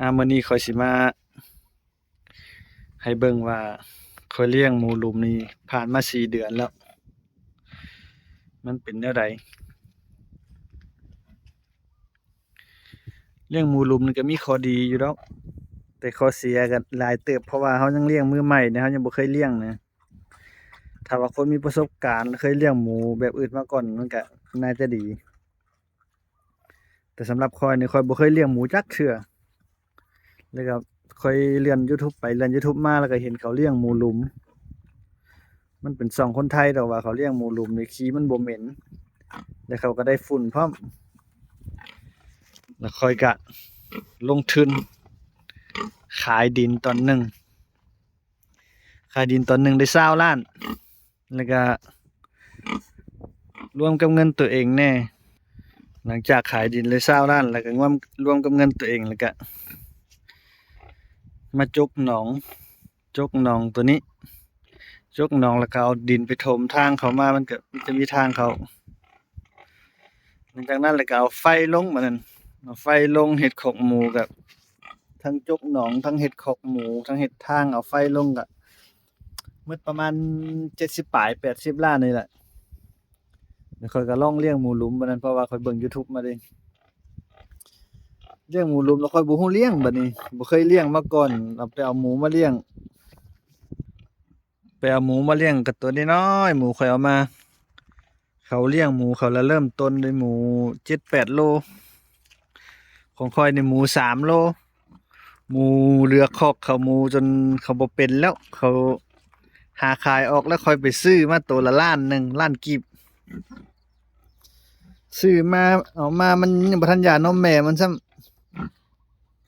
ອາ ມື້ນີ້ຂ້ອຍຊິມາໃຫ້ເບິ່ງວ່າ ຂ້ອຍລ້ຽງໝູຫຼຸມນີ້ຜ່ານມາສີ່ເດືອນແລ້ວ ມັນເປັນແນວໃດ? ລ້ຽງໝູຫຼຸມນີ້ກໍມີຂໍ້ດີຢູ່ດອກ ແຕ່ຂໍ້ເສຍກໍຫຼາຍເຕີບ ເພາະວ່າເຮົາຍັງລ້ຽງມືໃໝ່ເດ້ ເຮົາຍັງບໍ່ເຄີຍລ້ຽງນະ. ຖ້າວ່າຄົນມີປະສົບການ ເຄີຍລ້ຽງໝູແບບອື່ນມາກ່ອນ ມັນກໍໜ້າຈະດີ. ແຕ່ສຳລັບຂ້ອຍນີ້ ຂ້ອຍບໍ່ເຄີຍລ້ຽງໝູຈັກເທື່ອ ແລ້ວກໍຂ້ອຍເລື່ອນຢູທູບໄປເລື່ອນຢູທູບມາ ແລ້ວກໍເຫັນເຂົາລ້ຽງໝູຫຼຸມ ມັນເປັນຊ່ອງຄົນໄທດອກວ່າເຂົາລ້ຽງໝູຫຼຸມນີ້ຂີ້ມັນບໍ່ເໝັນ ແລ້ວເຂົາກໍໄດ້ຝຸ່ນພ້ອມ. ແລ້ວຂ້ອຍກະລົງທຶນຂາຍດິນຕອນໜຶ່ງ ຂາຍດິນຕອນໜຶ່ງໄດ້ຊາວລ້ານ ແລ້ວກະລວມກັບເງິນຕົວເອງແດ່. ຫຼັງຈາກຂາຍດິນໄດ້ຊາວລ້ານ ແລ້ວກະລວມ ລວມກັບເງິນຕົວເອງ ແລ້ວກະມາຈົກໜອງ ຈົກໜອງໂຕນີ້ ຈົກໜອງແລ້ວກໍເອົາດິນໄປຖົມທາງເຂົ້າມາ ມັນກໍ ມັນຈະມີທາງເຂົ້າ. ຫຼັງຈາກນັ້ນແລ້ວກໍເອົາໄຟລົງ ບາດນັ້ນເອົາໄຟລົງເຮັດຄອກໝູ ກໍທັງຈົກໜອງ ທັງເຮັດຄອກໝູ ທັງເຮັດທາງ ເອົາໄຟລົງ ກໍໝົດປະມານເຈັດສິບປາຍ ແປດສິບລ້ານນີ້ແຫຼະ. ແລ້ວຂ້ອຍກໍລອງລ້ຽງໝູຫຼຸມ ບາດນັ້ນ ເພາະວ່າຂ້ອຍເບິ່ງຢູທູບມາເດ້ ລ້ຽງໝູຫຼຸມ ແລ້ວຂ້ອຍບໍ່ຮູ້ລ້ຽງ ບາດນີ້ບໍ່ເຄີຍລ້ຽງມາກ່ອນ ເອົາໄປເອົາໝູມາລ້ຽງ ໄປເອົາໝູມາລ້ຽງກໍຕົວນ້ອຍໆ ໝູຂ້ອຍເອົາມາ ເຂົາລ້ຽງໝູເຂົາລະເລີ່ມຕົ້ນດ້ວຍໝູເຈັດແປດໂລ ຂອງຂ້ອຍນີ້ໝູສາມໂລ ໝູເຫຼືອຄອກເຂົາ ໝູຈົນເຂົາບໍ່ເປັນແລ້ວ ເຂົາຫາຂາຍອອກແລ້ວ ຂ້ອຍໄປຊື້ມາໂຕລະລ້ານໜຶ່ງ ລ້ານກີບ ຊື້ມາ ເອົາມາມັນຍັງບໍ່ທັນຢານົມແມ່ມັນຊ້ຳ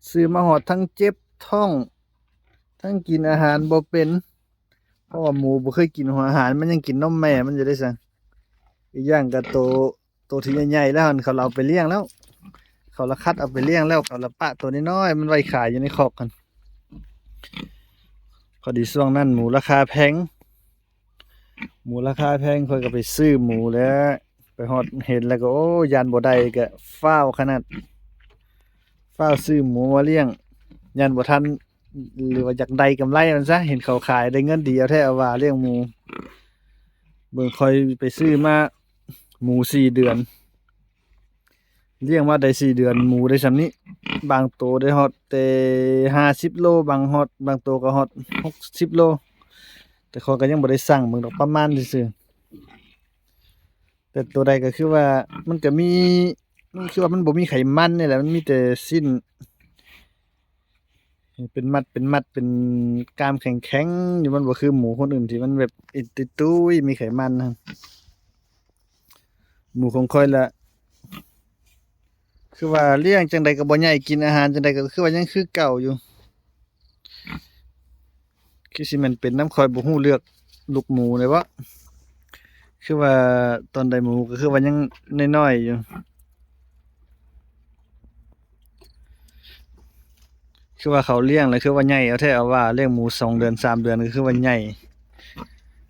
ຊື້ມາຮອດທັງເຈັບທ້ອງ ທັງກິນອາຫານບໍ່ເປັນ ເພາະວ່າໝູບໍ່ເຄີຍກິນຫົວອາຫານ ມັນຍັງກິນນົມແມ່ມັນຢູ່ເດ້ຊັ້ນ. ອີກຢ່າງກໍໂຕ ໂຕທີ່ໃຫຍ່ໆແລ້ວຫັ້ນ ເຂົາລະເອົາໄປລ້ຽງແລ້ວ ເຂົາລະຄັດເອົາໄປລ້ຽງແລ້ວ ເຂົາລະປະໂຕນ້ອຍໆມັນໄວ້ຂາຍຢູ່ໃນຄອກຫັ້ນ. ພໍດີຊ່ວງນັ້ນໝູລາຄາແພງ ໝູລາຄາແພງ ຂ້ອຍກໍໄປຊື້ໝູແຫຼະ ໄປຮອດເຫັນແລ້ວກໍ ໂອ້ ຢ້ານບໍ່ໄດ້ ກໍຟ້າວຂະໜາດ ຟ້າວຊື້ໝູມາລ້ຽງ ຢ້ານບໍ່ທັນ ຫຼືວ່າຢາກໄດ້ກຳໄລມັນຊະ ເຫັນເຂົາຂາຍໄດ້ເງິນດີເອົາແທ້ເອົາວ່າລ້ຽງໝູ. ເບິ່ງຂ້ອຍໄປຊື້ມາໝູສີ່ເດືອນ ລ້ຽງມາໄດ້ສີ່ເດືອນ ໝູໄດ້ສ່ຳນີ້ ບາງໂຕໄດ້ຮອດແຕ່ຫ້າສິບໂລ ບາງຮອດ ບາງໂຕກໍຮອດຫົກສິບໂລ ແຕ່ຂ້ອຍກໍຍັງບໍ່ໄດ້ຊັ່ງເບິ່ງດອກ ປະມານຊື່ໆ. ແຕ່ໂຕໃດກໍຄືວ່າມັນກໍມີ ມັນຄືວ່າມັນບໍ່ມີໄຂມັນນີ້ແຫຼະ ມັນມີແຕ່ຊີ້ນ ເປັນມັດ ເປັນມັດ ເປັນກ້າມແຂງໆຢູ່ ມັນບໍ່ຄືໝູຄົນອື່ນທີ່ມັນແບບອິດຕຸຍໆ ມີໄຂມັນຫັ້ນ. ໝູຂອງຂ້ອຍລະ ຄືວ່າລ້ຽງຈັ່ງໃດກໍບໍ່ໃຫຍ່ ກິນອາຫານຈັ່ງໃດກໍຄືວ່າຍັງຄືເກົ່າຢູ່. ຄືຊິແມ່ນເປັນນຳຂ້ອຍບໍ່ຮູ້ເລືອກລູກໝູເລີຍເບາະ ຄືວ່າຕອນໃດໝູກໍຄືວ່າຍັງນ້ອຍໆຢູ່ ຄືວ່າເຂົາລ້ຽງແລ້ວຄືວ່າໃຫຍ່ເອົາແທ້ເອົາວ່າ ລ້ຽງໝູສອງເດືອນສາມເດືອນກໍຄືວ່າໃຫຍ່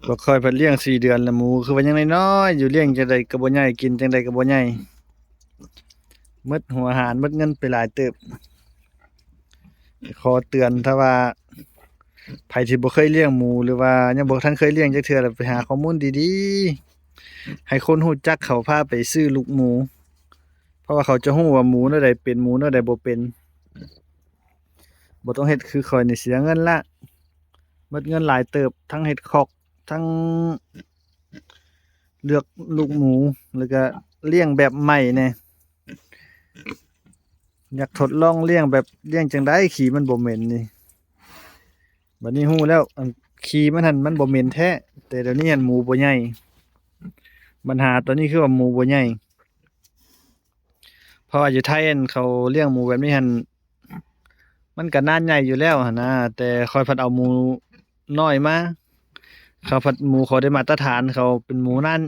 ພວກຂ້ອຍພັດລ້ຽງສີ່ເດືອນແລ້ວ ໝູຄືວ່າຍັງນ້ອຍໆຢູ່ ລ້ຽງຈັ່ງໃດກໍບໍ່ໃຫຍ່ ກິນຈັ່ງໃດກໍບໍ່ໃຫຍ່ ໝົດຫົວອາຫານ ໝົດເງິນໄປຫຼາຍເຕີບ. ຂໍເຕືອນ ຖ້າວ່າໃຜທີ່ບໍ່ເຄີຍລ້ຽງໝູ ຫຼືວ່າຍັງບໍ່ທັນເຄີຍລ້ຽງຈັກເທື່ອ ແລ້ວໄປຫາຂໍ້ມູນດີໆ ໃຫ້ຄົນຮູ້ຈັກເຂົາພາໄປຊື້ລູກໝູ ເພາະວ່າເຂົາຈະຮູ້ວ່າໝູແນວໃດເປັນ ໝູແນວໃດບໍ່ເປັນ ບໍ່ຕ້ອງເຮັດຄືຂ້ອຍນີ້ ເສຍເງິນລະ ໝົດເງິນຫຼາຍເຕີບ ທັງເຮັດຄອກ ທັງເລືອກລູກໝູ ແລ້ວກະລ້ຽງແບບໃໝ່ແດ່ ຢາກທົດລອງລ້ຽງແບບລ້ຽງຈັ່ງໃດຂີ້ມັນບໍ່ເໝັນນີ້. ບັດນີ້ຮູ້ແລ້ວ ອັນ ຂີ້ມັນຫັ້ນມັນບໍ່ເໝັນແທ້ ແຕ່ດຽວນີ້ຫັ້ນໝູບໍ່ໃຫຍ່ ບັນຫາຕອນນີ້ຄືວ່າໝູບໍ່ໃຫຍ່ ເພາະວ່າຢູ່ໄທຫັ້ນເຂົາລ້ຽງໝູແບບນີ້ຫັ້ນ ມັນກະນານໃຫຍ່ຢູ່ແລ້ວຫັ້ນນະ ແຕ່ຂ້ອຍພັດເອົາໝູນ້ອຍມາ ເຂົາພັດໝູເຂົາໄດ້ມາດຕະຖານ ເຂົາເປັນໝູນານ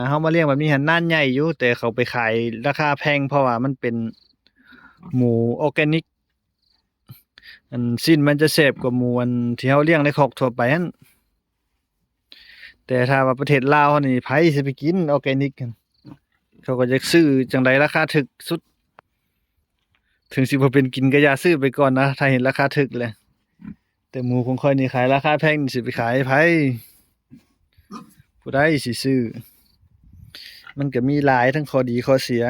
ເຮົາມາລ້ຽງແບບນີ້ຫັ້ນນານໃຫຍ່ຢູ່ ແຕ່ເຂົາໄປຂາຍລາຄາແພງ ເພາະວ່າມັນເປັນໝູອໍແກນິກ ອັນ ຊີ້ນມັນຈະແຊບກວ່າໝູອັນທີ່ເຮົາລ້ຽງໃນຄອກທົ່ວໄປຫັ້ນ ແຕ່ຖ້າວ່າປະເທດລາວເຮົານີ້ ໃຜຊິໄປກິນອໍແກນິກຫັ້ນ ເຂົາກໍຢາກຊື້ຈັ່ງໃດລາຄາຖືກສຸດ ເຖິງຊິບໍ່ເປັນກິນກໍຢ່າ ຊື້ໄປກ່ອນນະ ຖ້າເຫັນລາຄາຖືກແຫຼະ. ແຕ່ໝູຂອງຂ້ອຍນີ້ຂາຍລາຄາແພງນີ້ ຊິໄປຂາຍໃຫ້ໃຜ? ຜູ້ໃດຊິຊື້? ມັນກໍມີຫຼາຍທັງຂໍ້ດີຂໍ້ເສຍ.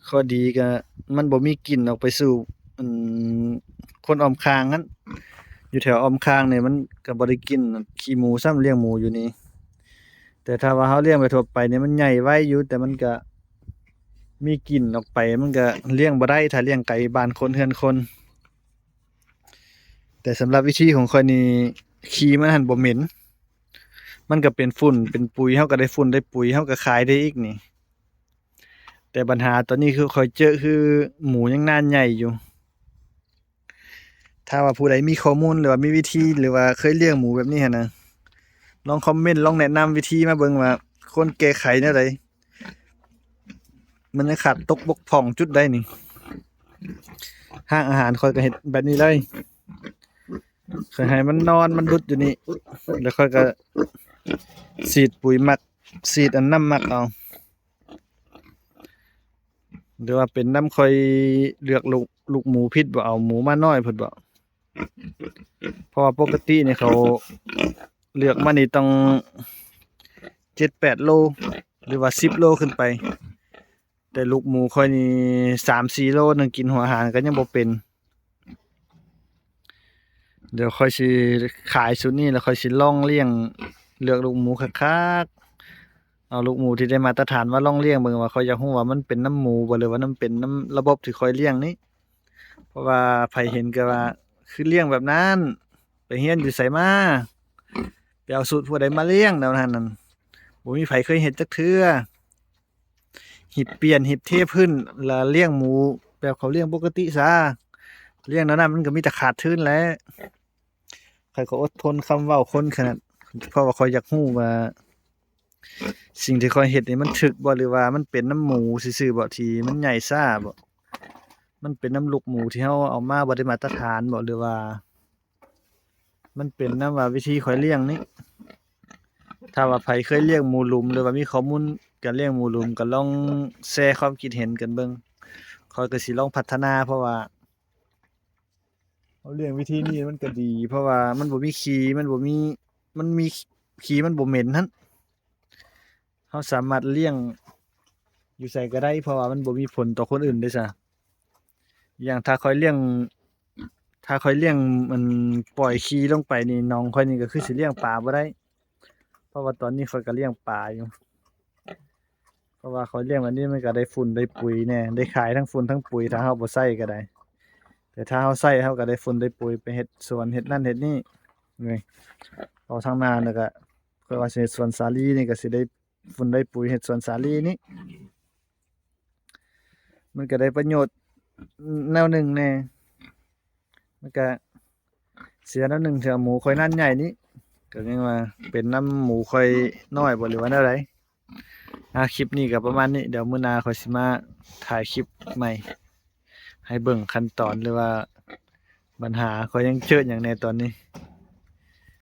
ຂໍ້ດີກໍມັນບໍ່ມີກິ່ນອອກໄປສູ່ ອັນ ຄົນອ້ອມຂ້າງຫັ້ນ. ຢູ່ແຖວອ້ອມຂ້າງນີ້ມັນກໍບໍ່ໄດ້ກິ່ນຂີ້ໝູຊ້ຳ, ລ້ຽງໝູຢູ່ນີ້. ແຕ່ຖ້າວ່າເຮົາລ້ຽງໄປທົ່ວໄປນີ້ ມັນໃຫຍ່ໄວຢູ່ ແຕ່ມັນກະມີກິ່ນອອກໄປ ມັນກະລ້ຽງບໍ່ໄດ້ ຖ້າລ້ຽງໄກບ້ານຄົນເຮືອນຄົນ. ແຕ່ສຳລັບວິທີຂອງຂ້ອຍນີ້ ຂີ້ມັນຫັ້ນບໍ່ເໝັນ ມັນກະເປັນຝຸ່ນເປັນປຸຍ ເຮົາກະໄດ້ຝຸ່ນໄດ້ປຸຍ ເຮົາກະຂາຍໄດ້ອີກນີ້. ແຕ່ບັນຫາຕອນນີ້ຄືຂ້ອຍເຈີຄືໝູຍັງໜ້າໃຫຍ່ຢູ່. ຖ້າວ່າຜູ້ໃດມີຂໍ້ມູນ ຫຼືວ່າມີວິທີ ຫຼືວ່າເຄີຍລ້ຽງໝູແບບນີ້ຫັ້ນນະ ລອງຄອມເມັນ ລອງແນະນຳວິທີມາເບິ່ງວ່າຄວນແກ້ໄຂແນວໃດ? ມັນຍັງຂາດຕົກບົກຜ່ອງຈຸດໃດນີ້? ຫ້າງອາຫານຂ້ອຍກໍເຮັດແບບນີ້ເລີຍ. ຂ້ອຍໃຫ້ມັນນອນ ມັນຫຼຸດຢູ່ນີ້ ແລ້ວຂ້ອຍກໍສີດປຸຍໝັກ ສີດອັນນ້ຳໝັກເອົາ. ຫຼືວ່າເປັນນຳຂ້ອຍເລືອກລູກ ລູກໝູຜິດບໍ? ເອົາໝູມານ້ອຍພຸ້ນບໍ? ເພາະວ່າປົກກະຕິນີ້ເຂົາເລືອກມານີ້ຕ້ອງເຈັດແປດໂລ ຫຼືວ່າສິບໂລຂຶ້ນໄປ. ແຕ່ລູກໝູຂ້ອຍນີ້ສາມສີ່ໂລໜຶ່ງ ກິນຫົວອາຫານກໍຍັງບໍ່ເປັນ. ດຽວຂ້ອຍຊິຂາຍຊຸດນີ້ ແລ້ວຂ້ອຍຊິລອງລ້ຽງ ເລືອກລູກໝູຄັກໆ ເອົາລູກໝູທີ່ໄດ້ມາດຕະຖານມາລອງລ້ຽງເບິ່ງ ວ່າຂ້ອຍຢາກຮູ້ວ່າມັນເປັນນຳໝູບໍ ຫຼືວ່າມັນເປັນນຳລະບົບທີ່ຂ້ອຍລ້ຽງນີ້. ເພາະວ່າໃຜເຫັນກໍວ່າ ຄືລ້ຽງແບບນັ້ນ ໄປຮຽນຢູ່ໃສມາ? ໄປເອົາສູດຜູ້ໃດມາລ້ຽງແນວນັ້ນນັ້ນ? ບໍ່ມີໃຜເຄີຍເຮັດຈັກເທື່ອ. ຮີບປ່ຽນ ຮີບເທພື້ນ ແລ້ວລ້ຽງໝູແບບເຂົາລ້ຽງປົກກະຕິຊະ. ລ້ຽງແນວນັ້ນມັນກໍມີແຕ່ຂາດທຶນແຫຼະ. ຂ້ອຍກໍອົດທົນຄຳເວົ້າຄົນຂະໜາດ ເພາະວ່າຂ້ອຍຢາກຮູ້ວ່າ ສິ່ງທີ່ຂ້ອຍເຮັດນີ້ມັນຖືກບໍ່ ຫຼືວ່າມັນເປັນນຳໝູຊື່ໆບໍ ທີ່ມັນໃຫຍ່ຊ້າບໍ? ມັນເປັນນຳລູກໝູທີ່ເຮົາເອົາມາບໍ່ໄດ້ມາດຕະຖານບໍ ຫຼືວ່າ ມັນເປັນນຳວ່າວິທີຂ້ອຍລ້ຽງນີ້? ຖ້າວ່າໃຜເຄີຍລ້ຽງໝູຫຼຸມ ຫຼືວ່າມີຂໍ້ມູນການລ້ຽງໝູຫຼຸມ ກໍລອງແຊຄວາມຄິດເຫັນກັນເບິ່ງ. ຂ້ອຍກໍຊິລອງພັດທະນາ ເພາະວ່າ ເຮົາລ້ຽງວິທີນີ້ມັນກໍດີ ເພາະວ່າມັນບໍ່ມີຂີ້ ມັນບໍ່ມີ ມັນມີ ຂີ້ມັນບໍ່ເໝັນຫັ້ນ. ເຮົາສາມາດລ້ຽງຢູ່ໃສກໍໄດ້ ເພາະວ່າມັນບໍ່ມີຜົນຕໍ່ຄົນອື່ນເດ້ຊະ. ຢ່າງຖ້າຂ້ອຍລ້ຽງ ຖ້າຂ້ອຍລ້ຽງ ມັນປ່ອຍຂີ້ລົງໄປນີ້ ໜອງຂ້ອຍນີ້ກໍຄືຊິລ້ຽງປາບໍ່ໄດ້ ເພາະວ່າຕອນນີ້ຂ້ອຍກໍລ້ຽງປາຢູ່. ເພາະວ່າຂ້ອຍລ້ຽງແບບນີ້ມັນກໍໄດ້ຝຸ່ນໄດ້ປຸຍແດ່ ໄດ້ຂາຍທັງຝຸ່ນທັງປຸຍ ຖ້າເຮົາບໍ່ໃຊ້ກໍໄດ້. ແຕ່ຖ້າເຮົາໃຊ້ ເຮົາກໍໄດ້ຝຸ່ນໄດ້ປຸຍ ໄປເຮັດສວນເຮັດນັ້ນເຮັດນີ້. ນີ້ ເອົາທາງໜ້ານີ້ກໍ ຂ້ອຍວ່າຊິເຮັດສວນສາລີນີ້ ກໍຊິໄດ້ຝຸ່ນໄດ້ປຸຍ ເຮັດສວນສາລີນີ້ ມັນກໍໄດ້ປະໂຫຍດແນວໜຶ່ງແດ່ ມັນກໍເສຍແນວໜຶ່ງ ເທື່ອໝູຂ້ອຍນັ້ນໃຫຍ່ນີ້ ກໍຍັງວ່າເປັນນຳໝູຂ້ອຍນ້ອຍບໍ ຫຼືວ່າແນວໃດ? ອ່າ ຄລິບນີ້ກໍປະມານນີ້ ດຽວມື້ໜ້າຂ້ອຍຊິມາຖ່າຍຄລິບໃໝ່ ໃຫ້ເບິ່ງຂັ້ນຕອນ ຫຼືວ່າບັນຫາຂ້ອຍຍັງເຈີຫຍັງແດ່ຕອນນີ້.